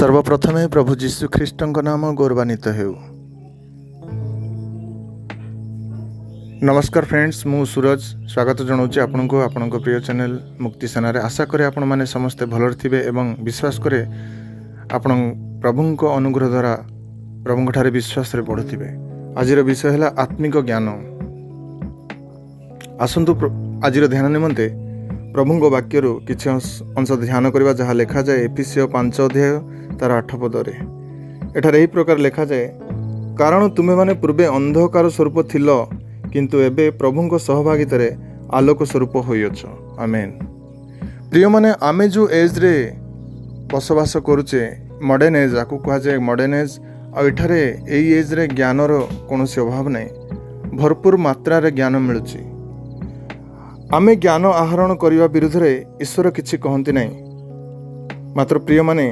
ସର୍ବପ୍ରଥମେ ପ୍ରଭୁ ଯୀଶୁ ଖ୍ରୀଷ୍ଟଙ୍କ ନାମ ଗୌରବାନ୍ୱିତ ହେଉ। ନମସ୍କାର ଫ୍ରେଣ୍ଡସ୍, ମୁଁ ସୁରଜ ସ୍ୱାଗତ ଜଣାଉଛି ଆପଣଙ୍କୁ ଆପଣଙ୍କ ପ୍ରିୟ ଚ୍ୟାନେଲ୍ ମୁକ୍ତି ସେନାରେ। ଆଶା କରେ ଆପଣମାନେ ସମସ୍ତେ ଭଲରେ ଥିବେ ଏବଂ ବିଶ୍ୱାସ କରେ ଆପଣ ପ୍ରଭୁଙ୍କ ଅନୁଗ୍ରହ ଦ୍ୱାରା ପ୍ରଭୁଙ୍କଠାରେ ବିଶ୍ୱାସରେ ବଢ଼ୁଥିବେ। ଆଜିର ବିଷୟ ହେଲା ଆତ୍ମିକ ଜ୍ଞାନ। ଆସନ୍ତୁ ଆଜିର ଧ୍ୟାନ ନିମନ୍ତେ ପ୍ରଭୁଙ୍କ ବାକ୍ୟରୁ କିଛି ଅଂଶ ଧ୍ୟାନ କରିବା, ଯାହା ଲେଖାଯାଏ ଏଫିସୀୟ 5 ଅଧ୍ୟାୟ ତାର 8 ପଦରେ। ଏଠାରେ ଏହି ପ୍ରକାର ଲେଖାଯାଏ, କାରଣ ତୁମେମାନେ ପୂର୍ବେ ଅନ୍ଧକାର ସ୍ୱରୂପ ଥିଲ, କିନ୍ତୁ ଏବେ ପ୍ରଭୁଙ୍କ ସହଭାଗିତାରେ ଆଲୋକ ସ୍ୱରୂପ ହୋଇଅଛ। ଆମେନ୍। ପ୍ରିୟମାନେ, ଆମେ ଯେଉଁ ଏଜ୍ରେ ବସବାସ କରୁଛେ, ମଡ଼ର୍ଣ୍ଣ ଏଜ୍, ଆକୁ କୁହାଯାଏ ମଡ଼ର୍ଣ୍ଣ ଏଜ୍। ଆଉ ଏଠାରେ ଏଇ ଏଜ୍ରେ ଜ୍ଞାନର କୌଣସି ଅଭାବ ନାହିଁ, ଭରପୁର ମାତ୍ରାରେ ଜ୍ଞାନ ମିଳୁଛି। ଆମେ ଜ୍ଞାନ ଆହରଣ କରିବା ବିରୁଦ୍ଧରେ ଈଶ୍ୱର କିଛି କହନ୍ତି ନାହିଁ। ମାତ୍ର ପ୍ରିୟମାନେ,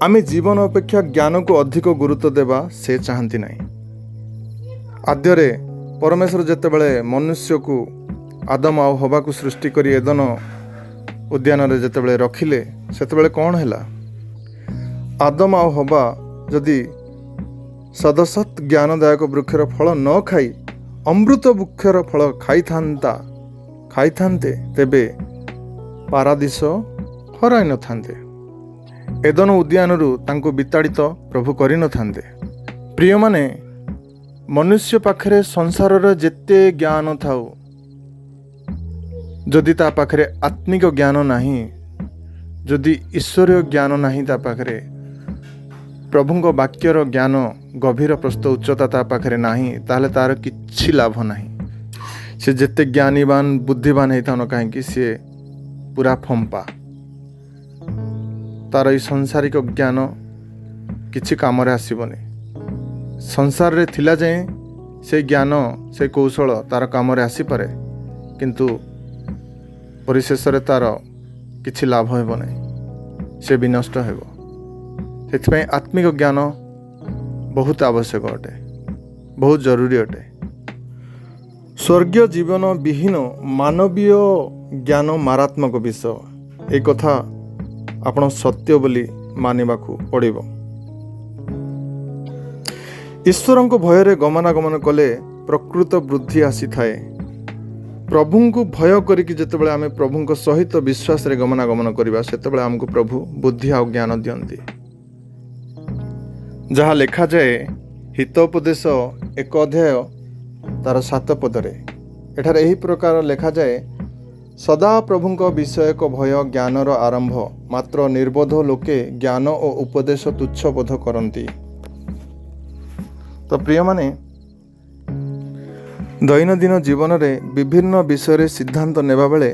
ଆମେ ଜୀବନ ଅପେକ୍ଷା ଜ୍ଞାନକୁ ଅଧିକ ଗୁରୁତ୍ୱ ଦେବା ସେ ଚାହାନ୍ତି ନାହିଁ। ଆଦ୍ୟରେ ପରମେଶ୍ୱର ଯେତେବେଳେ ମନୁଷ୍ୟକୁ ଆଦମ ଆଉ ହବାକୁ ସୃଷ୍ଟି କରି ଏଦନ ଉଦ୍ୟାନରେ ଯେତେବେଳେ ରଖିଲେ, ସେତେବେଳେ କ'ଣ ହେଲା? ଆଦମ ଆଉ ହବା ଯଦି ସଦସତ୍ ଜ୍ଞାନଦାୟକ ବୃକ୍ଷର ଫଳ ନ ଖାଇ ଅମୃତ ବୃକ୍ଷର ଫଳ ଖାଇଥାନ୍ତେ, ତେବେ ପାରାଦିଶ ହରାଇନଥାନ୍ତେ, ଏଦନ ଉଦ୍ୟାନରୁ ତାଙ୍କୁ ବିତାଡ଼ିତ ପ୍ରଭୁ କରିନଥାନ୍ତେ। ପ୍ରିୟମାନେ, ମନୁଷ୍ୟ ପାଖରେ ସଂସାରର ଯେତେ ଜ୍ଞାନ ଥାଉ, ଯଦି ତା ପାଖରେ ଆତ୍ମିକ ଜ୍ଞାନ ନାହିଁ, ଯଦି ଈଶ୍ୱରୀୟ ଜ୍ଞାନ ନାହିଁ ତା ପାଖରେ, ପ୍ରଭୁଙ୍କ ବାକ୍ୟର ଜ୍ଞାନ ଗଭୀର ପ୍ରସ୍ତ ଉଚ୍ଚତା ତା ପାଖରେ ନାହିଁ, ତାହେଲେ ତାର କିଛି ଲାଭ ନାହିଁ। ସେ ଯେତେ ଜ୍ଞାନୀବାନ ବୁଦ୍ଧିବାନ ହେଇଥାଉ ନା କାହିଁକି, ସିଏ ପୁରା ଫମ୍ପା। ତାର ଏଇ ସଂସାରିକ ଜ୍ଞାନ କିଛି କାମରେ ଆସିବନି। ସଂସାରରେ ଥିଲା ଯାଏଁ ସେ ଜ୍ଞାନ, ସେ କୌଶଳ ତାର କାମରେ ଆସିପାରେ, କିନ୍ତୁ ପରିଶେଷରେ ତାର କିଛି ଲାଭ ହେବ ନାହିଁ, ସେ ବିନଷ୍ଟ ହେବ। ସେଥିପାଇଁ ଆତ୍ମିକ ଜ୍ଞାନ ବହୁତ ଆବଶ୍ୟକ ଅଟେ, ବହୁତ ଜରୁରୀ ଅଟେ। ସ୍ୱର୍ଗୀୟ ଜୀବନ ବିହୀନ ମାନବୀୟ ଜ୍ଞାନ ମାରାତ୍ମକ ବିଷୟ। ଏ କଥା ଆପଣ ସତ୍ୟ ବୋଲି ମାନିବାକୁ ପଡ଼ିବ। ଈଶ୍ୱରଙ୍କ ଭୟରେ ଗମନାଗମନ କଲେ ପ୍ରକୃତ ବୃଦ୍ଧି ଆସିଥାଏ। ପ୍ରଭୁଙ୍କୁ ଭୟ କରିକି ଯେତେବେଳେ ଆମେ ପ୍ରଭୁଙ୍କ ସହିତ ବିଶ୍ୱାସରେ ଗମନାଗମନ କରିବା, ସେତେବେଳେ ଆମକୁ ପ୍ରଭୁ ବୁଦ୍ଧି ଆଉ ଜ୍ଞାନ ଦିଅନ୍ତି। ଯାହା ଲେଖାଯାଏ ହିତୋପଦେଶ 1 ଅଧ୍ୟାୟ ତାର 7 ପଦରେ, ଏଠାରେ ଏହି ପ୍ରକାର ଲେଖାଯାଏ, ସଦା ପ୍ରଭୁଙ୍କ ବିଷୟକ ଭୟ ଜ୍ଞାନର ଆରମ୍ଭ, ମାତ୍ର ନିର୍ବୋଧ ଲୋକେ ଜ୍ଞାନ ଓ ଉପଦେଶ ତୁଚ୍ଛ ବୋଧ କରନ୍ତି। ତ ପ୍ରିୟମାନେ, ଦୈନନ୍ଦିନ ଜୀବନରେ ବିଭିନ୍ନ ବିଷୟରେ ସିଦ୍ଧାନ୍ତ ନେବାବେଳେ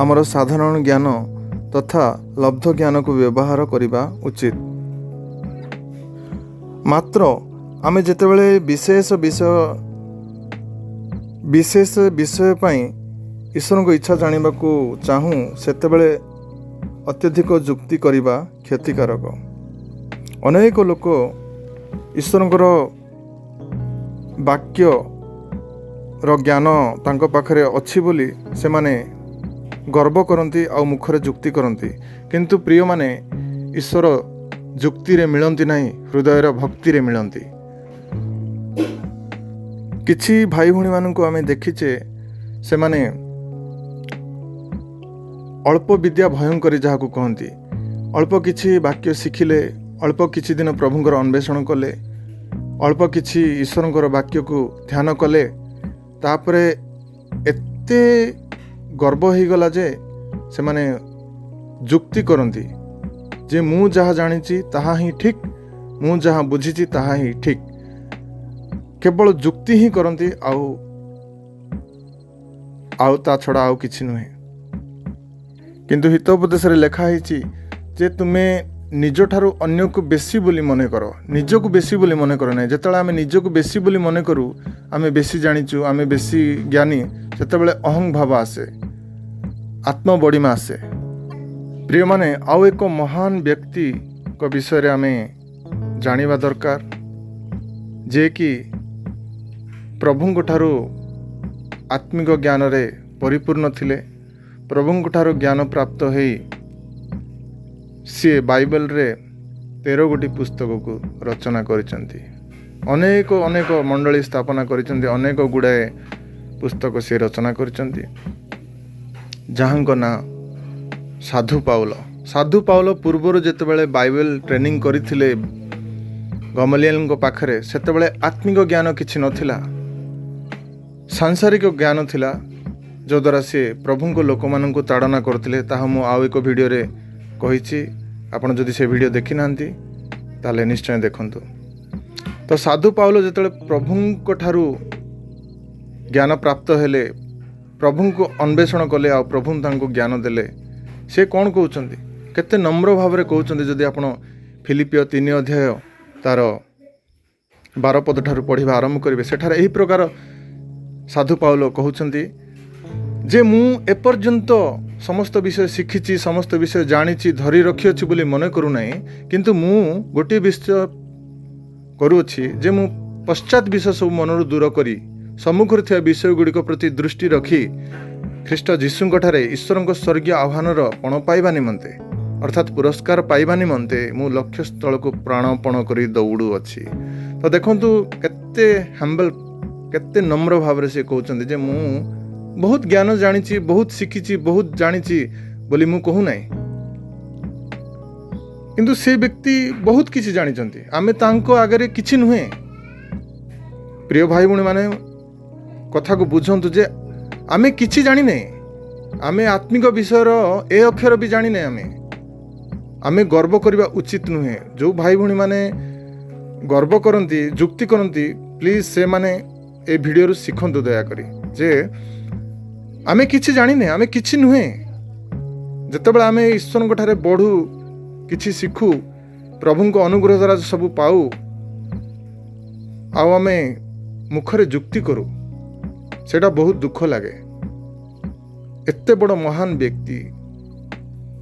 ଆମର ସାଧାରଣ ଜ୍ଞାନ ତଥା ଲବ୍ଧ ଜ୍ଞାନକୁ ବ୍ୟବହାର କରିବା ଉଚିତ। ମାତ୍ର ଆମେ ଯେତେବେଳେ ବିଶେଷ ବିଷୟ ପାଇଁ ଈଶ୍ୱରଙ୍କ ଇଚ୍ଛା ଜାଣିବାକୁ ଚାହୁଁ, ସେତେବେଳେ ଅତ୍ୟଧିକ ଯୁକ୍ତି କରିବା କ୍ଷତିକାରକ। ଅନେକ ଲୋକ ଈଶ୍ୱରଙ୍କର ବାକ୍ୟର ଜ୍ଞାନ ତାଙ୍କ ପାଖରେ ଅଛି ବୋଲି ସେମାନେ ଗର୍ବ କରନ୍ତି ଆଉ ମୁଖରେ ଯୁକ୍ତି କରନ୍ତି। କିନ୍ତୁ ପ୍ରିୟମାନେ, ଈଶ୍ୱର ଯୁକ୍ତିରେ ମିଳନ୍ତି ନାହିଁ, ହୃଦୟର ଭକ୍ତିରେ ମିଳନ୍ତି। କିଛି ଭାଇ ଭଉଣୀମାନଙ୍କୁ ଆମେ ଦେଖିଛେ, ସେମାନେ ଅଳ୍ପ ବିଦ୍ୟା ଭୟଙ୍କରୀ ଯାହାକୁ କହନ୍ତି। ଅଳ୍ପ କିଛି ବାକ୍ୟ ଶିଖିଲେ, ଅଳ୍ପ କିଛି ଦିନ ପ୍ରଭୁଙ୍କର ଅନ୍ୱେଷଣ କଲେ, ଅଳ୍ପ କିଛି ଈଶ୍ୱରଙ୍କର ବାକ୍ୟକୁ ଧ୍ୟାନ କଲେ, ତାପରେ ଏତେ ଗର୍ବ ହେଇଗଲା ଯେ ସେମାନେ ଯୁକ୍ତି କରନ୍ତି ଯେ ମୁଁ ଯାହା ଜାଣିଛି ତାହା ହିଁ ଠିକ୍, ମୁଁ ଯାହା ବୁଝିଛି ତାହା ହିଁ ଠିକ୍। କେବଳ ଯୁକ୍ତି ହିଁ କରନ୍ତି, ଆଉ ତା ଛଡ଼ା ଆଉ କିଛି ନୁହେଁ। କିନ୍ତୁ ହିତୋପଦେଶରେ ଲେଖା ହେଇଛି ଯେ ତୁମେ ନିଜଠାରୁ ଅନ୍ୟକୁ ବେଶୀ ବୋଲି ମନେ କର, ନିଜକୁ ବେଶୀ ବୋଲି ମନେ କର ନାହିଁ। ଯେତେବେଳେ ଆମେ ନିଜକୁ ବେଶୀ ବୋଲି ମନେ କରୁ, ଆମେ ବେଶୀ ଜାଣିଛୁ, ଆମେ ବେଶୀ ଜ୍ଞାନୀ, ସେତେବେଳେ ଅହଂଭାବ ଆସେ, ଆତ୍ମବଡ଼ିମା ଆସେ। ପ୍ରିୟମାନେ, ଆଉ ଏକ ମହାନ ବ୍ୟକ୍ତିଙ୍କ ବିଷୟରେ ଆମେ ଜାଣିବା ଦରକାର, ଯିଏକି ପ୍ରଭୁଙ୍କଠାରୁ ଆତ୍ମିକ ଜ୍ଞାନରେ ପରିପୂର୍ଣ୍ଣ ଥିଲେ। ପ୍ରଭୁଙ୍କଠାରୁ ଜ୍ଞାନ ପ୍ରାପ୍ତ ହେଇ ସିଏ ବାଇବେଲରେ 13 ଗୋଟି ପୁସ୍ତକକୁ ରଚନା କରିଛନ୍ତି। ଅନେକ ଅନେକ ମଣ୍ଡଳୀ ସ୍ଥାପନା କରିଛନ୍ତି, ଅନେକ ଗୁଡ଼ାଏ ପୁସ୍ତକ ସିଏ ରଚନା କରିଛନ୍ତି, ଯାହାଙ୍କ ନାଁ ସାଧୁ ପାଉଲ। ସାଧୁ ପାଉଲ ପୂର୍ବରୁ ଯେତେବେଳେ ବାଇବେଲ ଟ୍ରେନିଂ କରିଥିଲେ ଗମଲିଏଲଙ୍କ ପାଖରେ, ସେତେବେଳେ ଆତ୍ମିକ ଜ୍ଞାନ କିଛି ନଥିଲା, ସାଂସାରିକ ଜ୍ଞାନ ଥିଲା, ଯଦ୍ୱାରା ସିଏ ପ୍ରଭୁଙ୍କ ଲୋକମାନଙ୍କୁ ତାଡ଼ନା କରୁଥିଲେ। ତାହା ମୁଁ ଆଉ ଏକ ଭିଡ଼ିଓରେ କହିଛି, ଆପଣ ଯଦି ସେ ଭିଡ଼ିଓ ଦେଖିନାହାନ୍ତି ତାହେଲେ ନିଶ୍ଚୟ ଦେଖନ୍ତୁ। ତ ସାଧୁ ପାଉଲ ଯେତେବେଳେ ପ୍ରଭୁଙ୍କ ଠାରୁ ଜ୍ଞାନ ପ୍ରାପ୍ତ ହେଲେ, ପ୍ରଭୁଙ୍କୁ ଅନ୍ୱେଷଣ କଲେ ଆଉ ପ୍ରଭୁ ତାଙ୍କୁ ଜ୍ଞାନ ଦେଲେ, ସେ କ'ଣ କହୁଛନ୍ତି, କେତେ ନମ୍ର ଭାବରେ କହୁଛନ୍ତି। ଯଦି ଆପଣ ଫିଲିପିଓ 3 ଅଧ୍ୟାୟ ତାର 12 ପଦ ଠାରୁ ପଢ଼ିବା ଆରମ୍ଭ କରିବେ, ସେଠାରେ ଏହି ପ୍ରକାର ସାଧୁ ପାଉଲ କହୁଛନ୍ତି ଯେ ମୁଁ ଏପର୍ଯ୍ୟନ୍ତ ସମସ୍ତ ବିଷୟ ଶିଖିଛି, ସମସ୍ତ ବିଷୟ ଜାଣିଛି, ଧରି ରଖିଅଛି ବୋଲି ମନେ କରୁନାହିଁ, କିନ୍ତୁ ମୁଁ ଗୋଟିଏ ବିଷୟ କରୁଅଛି ଯେ ମୁଁ ପଶ୍ଚାତ ବିଷୟ ସବୁ ମନରୁ ଦୂର କରି ସମ୍ମୁଖରେ ଥିବା ବିଷୟ ଗୁଡ଼ିକ ପ୍ରତି ଦୃଷ୍ଟି ରଖି ଖ୍ରୀଷ୍ଟ ଯୀଶୁଙ୍କଠାରେ ଈଶ୍ୱରଙ୍କ ସ୍ୱର୍ଗୀୟ ଆହ୍ୱାନର ପଣ ପାଇବା ନିମନ୍ତେ, ଅର୍ଥାତ୍ ପୁରସ୍କାର ପାଇବା ନିମନ୍ତେ ମୁଁ ଲକ୍ଷ୍ୟସ୍ଥଳକୁ ପ୍ରାଣପଣ କରି ଦୌଡ଼ୁଅଛି। ତ ଦେଖନ୍ତୁ କେତେ ହମ୍ବଲ, କେତେ ନମ୍ର ଭାବରେ ସେ କହୁଛନ୍ତି ଯେ ମୁଁ ବହୁତ ଜ୍ଞାନ ଜାଣିଛି, ବହୁତ ଶିଖିଛି, ବହୁତ ଜାଣିଛି ବୋଲି ମୁଁ କହୁନାହିଁ, କିନ୍ତୁ ସେ ବ୍ୟକ୍ତି ବହୁତ କିଛି ଜାଣିଛନ୍ତି, ଆମେ ତାଙ୍କ ଆଗରେ କିଛି ନୁହେଁ। ପ୍ରିୟ ଭାଇ ଭଉଣୀମାନେ, କଥାକୁ ବୁଝନ୍ତୁ ଯେ ଆମେ କିଛି ଜାଣିନେ, ଆମେ ଆତ୍ମିକ ବିଷୟର ଏ ଅକ୍ଷର ବି ଜାଣିନେ। ଆମେ ଗର୍ବ କରିବା ଉଚିତ ନୁହେଁ। ଯେଉଁ ଭାଇ ଭଉଣୀମାନେ ଗର୍ବ କରନ୍ତି, ଯୁକ୍ତି କରନ୍ତି, ପ୍ଲିଜ୍ ସେମାନେ ଏ ଭିଡ଼ିଓରୁ ଶିଖନ୍ତୁ ଦୟାକରି ଯେ ଆମେ କିଛି ଜାଣିନେ, ଆମେ କିଛି ନୁହେଁ। ଯେତେବେଳେ ଆମେ ଈଶ୍ୱରଙ୍କ ଠାରେ ବଢ଼ୁ, କିଛି ଶିଖୁ, ପ୍ରଭୁଙ୍କ ଅନୁଗ୍ରହ ଦ୍ୱାରା ସବୁ ପାଉ, ଆଉ ଆମେ ମୁଖରେ ଯୁକ୍ତି କରୁ, ସେଇଟା ବହୁତ ଦୁଃଖ ଲାଗେ। ଏତେ ବଡ଼ ମହାନ ବ୍ୟକ୍ତି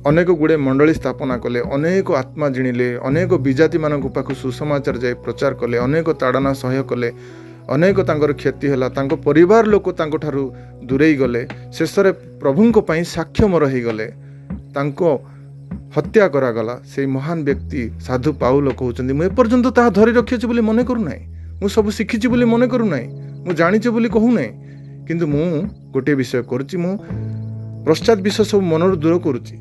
ଅନେକ ଗୁଡ଼ିଏ ମଣ୍ଡଳୀ ସ୍ଥାପନା କଲେ, ଅନେକ ଆତ୍ମା ଜିଣିଲେ, ଅନେକ ବିଜାତିମାନଙ୍କ ପାଖକୁ ସୁସମାଚାର ଯାଇ ପ୍ରଚାର କଲେ, ଅନେକ ତାଡ଼ନା ସହ୍ୟ କଲେ, ଅନେକ ତାଙ୍କର କ୍ଷତି ହେଲା, ତାଙ୍କ ପରିବାର ଲୋକ ତାଙ୍କଠାରୁ ଦୂରେଇ ଗଲେ, ଶେଷରେ ପ୍ରଭୁଙ୍କ ପାଇଁ ସାକ୍ଷ୍ୟମର ହେଇଗଲେ, ତାଙ୍କ ହତ୍ୟା କରାଗଲା। ସେଇ ମହାନ ବ୍ୟକ୍ତି ସାଧୁ ପାଉଲ କହୁଛନ୍ତି ମୁଁ ଏପର୍ଯ୍ୟନ୍ତ ତାହା ଧରି ରଖିଅଛି ବୋଲି ମନେ କରୁନାହିଁ, ମୁଁ ସବୁ ଶିଖିଛି ବୋଲି ମନେ କରୁନାହିଁ, ମୁଁ ଜାଣିଛି ବୋଲି କହୁନାହିଁ, କିନ୍ତୁ ମୁଁ ଗୋଟିଏ ବିଷୟ କରୁଛି, ମୁଁ ପଶ୍ଚାତ ବିଷୟ ସବୁ ମନରୁ ଦୂର କରୁଛି।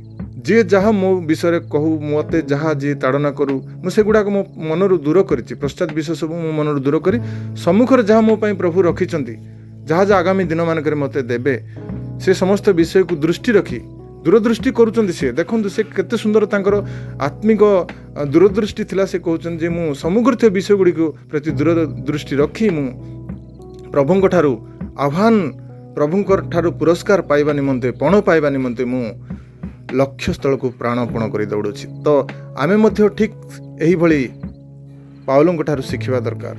ଯିଏ ଯାହା ମୋ ବିଷୟରେ କହୁ, ମୋତେ ଯାହା ଯିଏ ତାଡ଼ନା କରୁ, ମୁଁ ସେଗୁଡ଼ାକ ମୋ ମନରୁ ଦୂର କରିଛି। ପଶ୍ଚାତ ବିଷୟ ସବୁ ମୋ ମନରୁ ଦୂର କରି ସମ୍ମୁଖରେ ଯାହା ମୋ ପାଇଁ ପ୍ରଭୁ ରଖିଛନ୍ତି, ଯାହା ଯାହା ଆଗାମୀ ଦିନମାନଙ୍କରେ ମୋତେ ଦେବେ, ସେ ସମସ୍ତ ବିଷୟକୁ ଦୃଷ୍ଟି ରଖି ଦୂରଦୃଷ୍ଟି କରୁଛନ୍ତି ସିଏ। ଦେଖନ୍ତୁ ସେ କେତେ ସୁନ୍ଦର ତାଙ୍କର ଆତ୍ମିକ ଦୂରଦୃଷ୍ଟି ଥିଲା। ସେ କହୁଛନ୍ତି ଯେ ମୁଁ ସମ୍ମୁଖରେ ଥିବା ବିଷୟ ଗୁଡ଼ିକୁ ପ୍ରତି ଦୂରଦୃଷ୍ଟି ରଖି ମୁଁ ପ୍ରଭୁଙ୍କ ଠାରୁ ଆହ୍ୱାନ, ପ୍ରଭୁଙ୍କ ଠାରୁ ପୁରସ୍କାର ପାଇବା ନିମନ୍ତେ, ପଣ ପାଇବା ନିମନ୍ତେ ମୁଁ ଲକ୍ଷ୍ୟସ୍ଥଳକୁ ପ୍ରାଣପଣ କରି ଦୌଡ଼ୁଛି। ତ ଆମେ ମଧ୍ୟ ଠିକ୍ ଏହିଭଳି ପାଉଲଙ୍କ ଠାରୁ ଶିଖିବା ଦରକାର।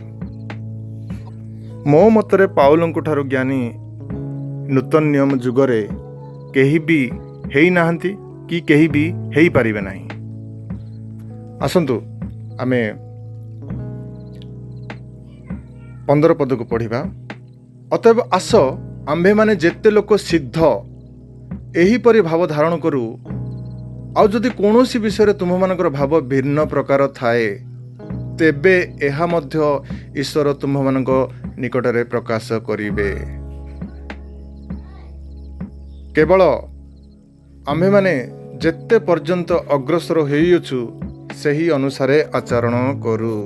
ମୋ ମତରେ ପାଉଲଙ୍କ ଠାରୁ ଜ୍ଞାନୀ ନୂତନ ନିୟମ ଯୁଗରେ କେହି ବି ହେଇନାହାନ୍ତି କି କେହି ବି ହେଇପାରିବେ ନାହିଁ। ଆସନ୍ତୁ ଆମେ 15 ପଦକୁ ପଢ଼ିବା। ଅତଏବ ଆସ ଆମ୍ଭେମାନେ ଯେତେ ଲୋକ ସିଦ୍ଧ ଏହିପରି ଭାବ ଧାରଣ କରୁ, ଆଉ ଯଦି କୌଣସି ବିଷୟରେ ତୁମ୍ଭମାନଙ୍କର ଭାବ ଭିନ୍ନ ପ୍ରକାର ଥାଏ, ତେବେ ଏହା ମଧ୍ୟ ଈଶ୍ୱର ତୁମ୍ଭମାନଙ୍କ ନିକଟରେ ପ୍ରକାଶ କରିବେ। କେବଳ ଆମ୍ଭେମାନେ ଯେତେ ପର୍ଯ୍ୟନ୍ତ ଅଗ୍ରସର ହୋଇଅଛୁ ସେହି ଅନୁସାରେ ଆଚରଣ କରୁ।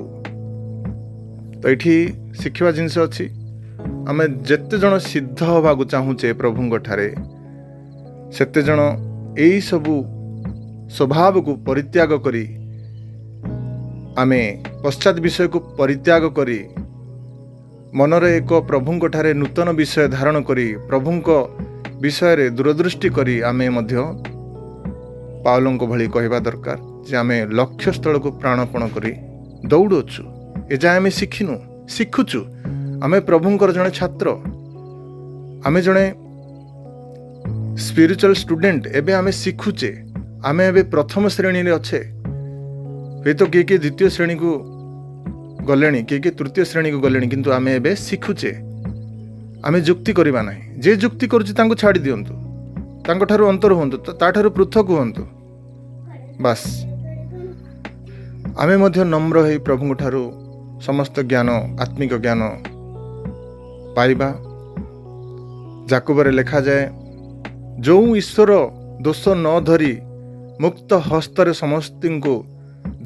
ତ ଏଇଠି ଶିଖିବା ଜିନିଷ ଅଛି, ଆମେ ଯେତେ ଜଣ ସିଦ୍ଧ ହେବାକୁ ଚାହୁଁଛେ ପ୍ରଭୁଙ୍କ ଠାରେ, ସେତେ ଜଣ ଏଇସବୁ ସ୍ୱଭାବକୁ ପରିତ୍ୟାଗ କରି, ଆମେ ପଶ୍ଚାତ ବିଷୟକୁ ପରିତ୍ୟାଗ କରି, ମନରେ ଏକ ପ୍ରଭୁଙ୍କ ଠାରେ ନୂତନ ବିଷୟ ଧାରଣ କରି, ପ୍ରଭୁଙ୍କ ବିଷୟରେ ଦୂରଦୃଷ୍ଟି କରି ଆମେ ମଧ୍ୟ ପାଉଲଙ୍କ ଭଳି କହିବା ଦରକାର ଯେ ଆମେ ଲକ୍ଷ୍ୟସ୍ଥଳକୁ ପ୍ରାଣପଣ କରି ଦୌଡ଼ୁଅଛୁ। ଏଯାଏଁ ଆମେ ଶିଖିନୁ, ଶିଖୁଛୁ। ଆମେ ପ୍ରଭୁଙ୍କର ଜଣେ ଛାତ୍ର, ଆମେ ଜଣେ ସ୍ପିରିଚୁଆଲ ଷ୍ଟୁଡେଣ୍ଟ। ଏବେ ଆମେ ଶିଖୁଛେ, ଆମେ ଏବେ ପ୍ରଥମ ଶ୍ରେଣୀରେ ଅଛେ। ହୁଏତ କିଏ କିଏ ଦ୍ୱିତୀୟ ଶ୍ରେଣୀକୁ ଗଲେଣି, କିଏ କିଏ ତୃତୀୟ ଶ୍ରେଣୀକୁ ଗଲେଣି, କିନ୍ତୁ ଆମେ ଏବେ ଶିଖୁଛେ। ଆମେ ଯୁକ୍ତି କରିବା ନାହିଁ। ଯିଏ ଯୁକ୍ତି କରୁଛି ତାଙ୍କୁ ଛାଡ଼ି ଦିଅନ୍ତୁ, ତାଙ୍କଠାରୁ ଅନ୍ତର ହୁଅନ୍ତୁ, ତାଠାରୁ ପୃଥକ ହୁଅନ୍ତୁ, ବାସ୍। ଆମେ ମଧ୍ୟ ନମ୍ର ହୋଇ ପ୍ରଭୁଙ୍କ ଠାରୁ ସମସ୍ତ ଜ୍ଞାନ, ଆତ୍ମିକ ଜ୍ଞାନ ପାଇବା। ଜାକୁବରେ ଲେଖାଯାଏ, ଯେଉଁ ଈଶ୍ୱର ଦୋଷ ନ ଧରି ମୁକ୍ତ ହସ୍ତରେ ସମସ୍ତଙ୍କୁ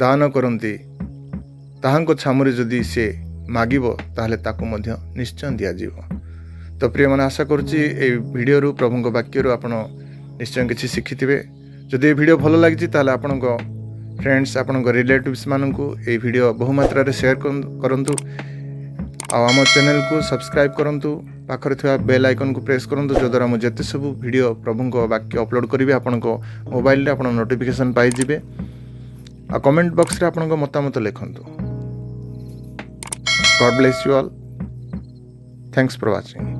ଦାନ କରନ୍ତି, ତାହାଙ୍କ ଛାମୁରେ ଯଦି ସେ ମାଗିବ, ତାହେଲେ ତାକୁ ମଧ୍ୟ ନିଶ୍ଚୟ ଦିଆଯିବ। ତ ପ୍ରିୟମାନେ, ଆଶା କରୁଛି ଏଇ ଭିଡ଼ିଓରୁ, ପ୍ରଭୁଙ୍କ ବାକ୍ୟରୁ ଆପଣ ନିଶ୍ଚୟ କିଛି ଶିଖିଥିବେ। ଯଦି ଏ ଭିଡ଼ିଓ ଭଲ ଲାଗିଛି, ତାହେଲେ ଆପଣଙ୍କ ଫ୍ରେଣ୍ଡସ୍, ଆପଣଙ୍କ ରିଲେଟିଭ୍ସମାନଙ୍କୁ ଏଇ ଭିଡ଼ିଓ ବହୁମାତ୍ରାରେ ସେୟାର କରନ୍ତୁ ଆଉ ଆମ ଚ୍ୟାନେଲକୁ ସବସ୍କ୍ରାଇବ୍ କରନ୍ତୁ। ପାଖରେ ଥିବା ବେଲ୍ ଆଇକନ୍କୁ ପ୍ରେସ୍ କରନ୍ତୁ, ଯଦ୍ୱାରା ମୁଁ ଯେତେ ସବୁ ଭିଡ଼ିଓ ପ୍ରଭୁଙ୍କ ବାକ୍ୟ ଅପଲୋଡ଼ କରିବି, ଆପଣଙ୍କ ମୋବାଇଲରେ ଆପଣ ନୋଟିଫିକେସନ୍ ପାଇଯିବେ। ଆଉ କମେଣ୍ଟ ବକ୍ସରେ ଆପଣଙ୍କ ମତାମତ ଲେଖନ୍ତୁ। God bless you all. Thanks for watching.